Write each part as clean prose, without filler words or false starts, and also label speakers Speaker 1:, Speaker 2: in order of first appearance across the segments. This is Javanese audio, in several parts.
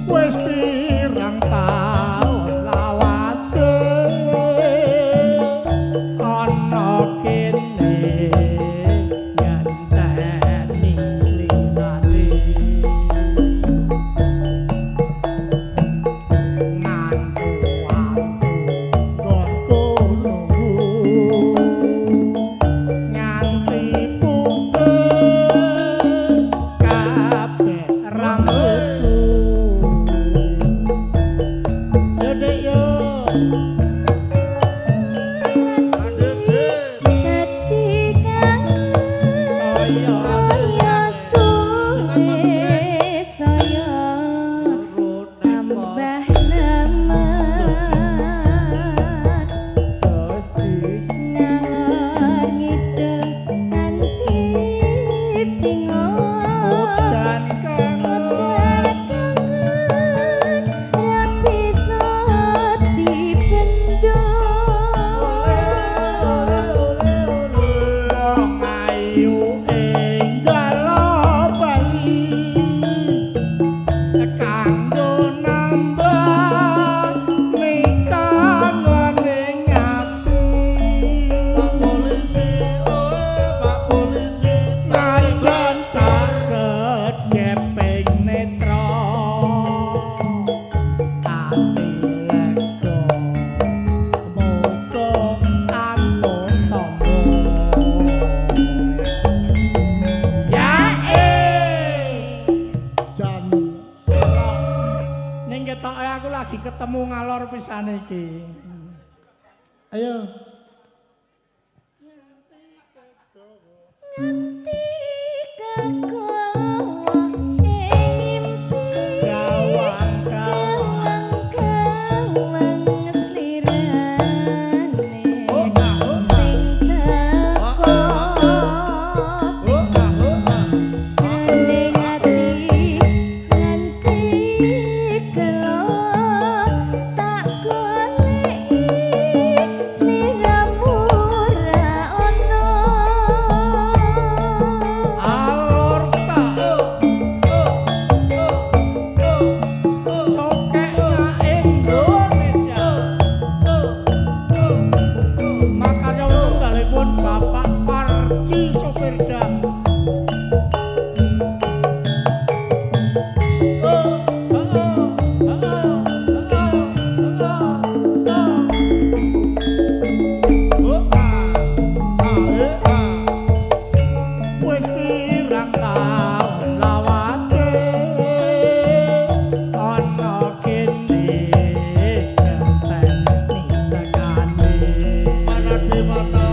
Speaker 1: Wis pirang taun lawase ana kene ngenteni slirane, ngantu-antu nggonku nunggu nganti putih kabeh rambutku. Yo, Dek, yo.
Speaker 2: Dadi kangen
Speaker 1: Saya
Speaker 2: saya suwe saya tambah nemen, ngalor ngidul nganti bingung.
Speaker 1: Udan kangen.
Speaker 2: Udan kangen ra bisa dibendung.
Speaker 1: Wong ayu enggal bali kanggo nambah nikangane ati.
Speaker 3: Pak polisi, oh Pak polisi,
Speaker 1: Najan saged gepeng netra, ati lega muga antuk tamba. Ya jan ning ketoke aku lagi ketemu ngalor pisan iki. Ayo.
Speaker 2: Nganti kegawa ing mimpi.
Speaker 1: Gawang gawang.
Speaker 2: Gawang slirane
Speaker 3: oh ah oh
Speaker 2: sing teko.
Speaker 3: Oh ah oh ah.
Speaker 2: Jane ati nganti gelo tak goleki sliramu ra ono.
Speaker 1: Alor sta cokeknya Indonesia. Makanya tunggalipun Bapak Parji sopir dam. Oh, oh, oh, oh, oh, oh.
Speaker 3: Oh ah ah eh ah.
Speaker 1: Wis pirang taun lawase ana kene ngenteni tekane.
Speaker 3: Mana di mana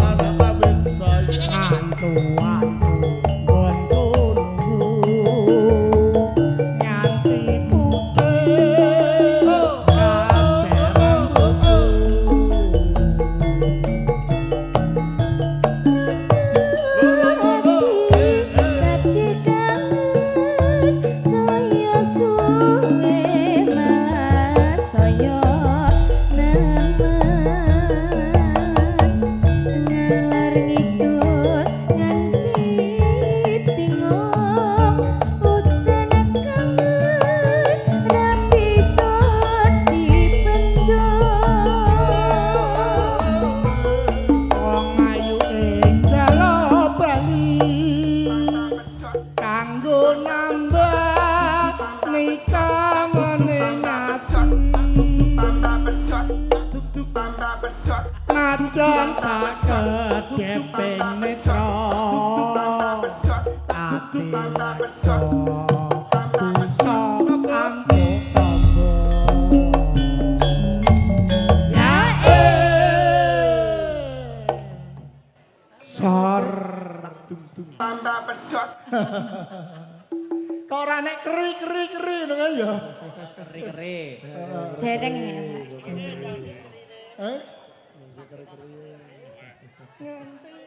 Speaker 3: anak kawin saya.
Speaker 1: Ngantu-antu nggonku nunggu nganti putih kabeh rambutku.
Speaker 2: Dadi kangen saya suwe malah saya nemen, ngalor ngidul nganti bingung. Udan kangen ra bisa dibendung.
Speaker 1: Wong ayu enggal bali kanggo nambah nikangane ati. Najan saged gepeng netra, ati lega bisa antuk tamba.
Speaker 4: tak pedhot.
Speaker 1: Kok ora nek keri keri keri ngono kan ya.
Speaker 5: Keri-keri.
Speaker 2: Dereng ya, Pak.
Speaker 1: Eh? Nganti.